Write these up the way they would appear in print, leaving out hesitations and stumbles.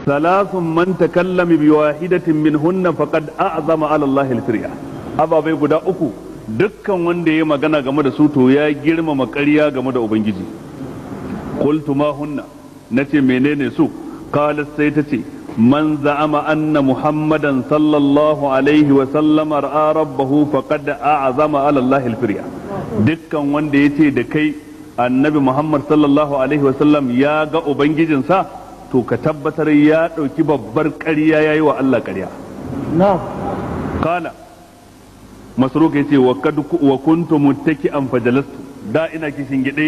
Thalathun man takallama bi wahidatin minhunna faqad a'zama 'ala Allah al-firya. Ababai guda uku dukkan wanda ya magana game da su to ya girmama ƙarya game da Ubangiji. Qultu ma hunna, nace menene su? Qalat, sai tace, man za'ama anna Muhammadan sallallahu alaihi wa sallama ra'a rabbahu faqad a'zama 'ala Allah al-firya. Dukkan wanda yace da kai Annabi Muhammad sallallahu alaihi wa sallam ya ga ubangijinsa, to ka tabbatar ya dauki babbar ƙarya, yayi wa Allah ƙarya. Na'am. Qala Masruq, yace wa kad wa kuntu muttaki'an fajalastu, da ina kishin gide,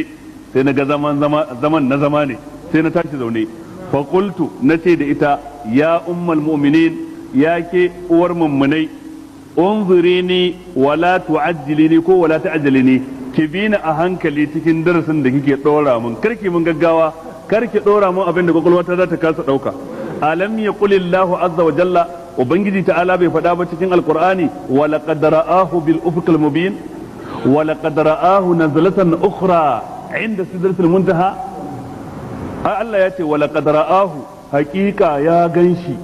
sai na ga zaman zaman na zama ne, sai na tashi zaune. Fa qultu, nace da ita, ya ummal mu'minin, ya ke uwar mummunai, unzurini wala tu'ajjilini ko wala ta'ajjalini, ki bi ni a hankali cikin darasin da kike dora mun, karki mun gaggawa, karki dora mun abin da kwakwalwata za ta kasa dauka. Alam yaqulillahu azza wa jalla, Ubangiji ta'ala bai faɗa ba cikin Alqur'ani, wa laqad ra'ahu bil ufuqil mubin, wa laqad ra'ahu nazlatan ukhra inda sidratil muntaha? Ai Allah ya ce wa laqad ra'ahu, haqiqa ya ganshi,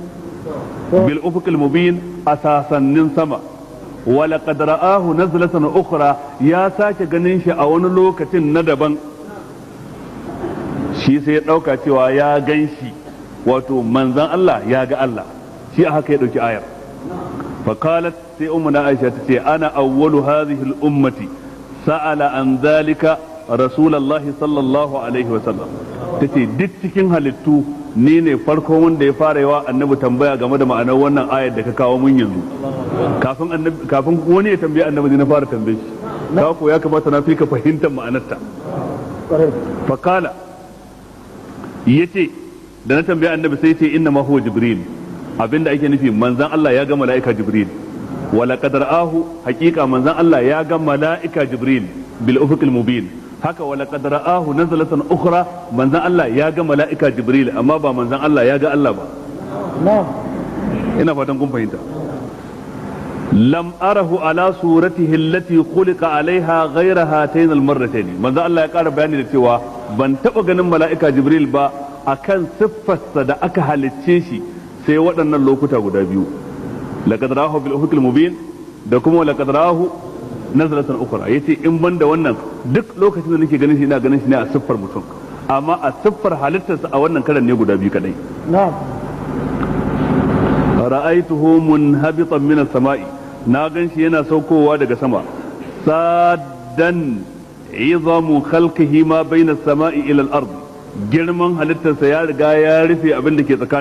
bil ufuqil mubin, a sasannin sama, wa laqad ra'ahu nazlatan ukhra, ya sake ganin shi a wani lokacin na daban. Shi sai ya dauka cewa ya ganshi, wato manzan Allah ya ga Allah, shi a haka ya dauki ayar. Faqalat, sai ummuna Aisha tace, ana awwalu hadhihi al-ummati sa'ala an dhalika Rasulullahi sallallahu alaihi wa sallam. Tace duk cikin halittu ni ne farkon wanda ya fara yawa Annabi tambaya game da ma'anar wannan ayar da ka kawo mun yanzu. Kafin Annabi, kafin wani ya tambaye Annabi, ne na fara tambaye shi. Ka ko ya kamata na fi ka fahimtar ma'anarta. Faqala, yace da na tambaye Annabi, sai ce inna ma huwa Jibril, abinda ake nufi manzan Allah ya ga mala'ika Jibril. Wa laqad ra'ahu, haqiqa manzan Allah ya ga mala'ika Jibril bil ufuqil mubin. Haka wa laqad ra'ahu nazlatan ukhra, manzan Allah ya ga mala'ika Jibril, amma ba manzan Allah ya ga Allah ba. Ina fatan kun fahimta. Lam arahu ala suratihi allati khuliqa alaiha ghayra hatayn almarratayn. Manzan Allah ya kara bayani da cewa ban taba ganin mala'ika Jibril ba akan siffarsa da aka halicce shi sai waɗannan lokuta guda biyu, laqad ra'ahu bil ufuqil mubin da kuma laqad ra'ahu nazlatan ukhra. Yace in ban da wannan, duk lokacin da nake ganin shi, ina ganin shi ne a siffar mutum, amma a siffar halittarsa a wannan karan ne guda biyu kadai. Ra'aituhu munhabitan min as-sama'i, na gan shi yana saukowa daga sama, saddan izamu khalqihi ma bayna as-sama'i ila al-ard, girman halittarsa ya riga ya rufe abin da ke tsakanin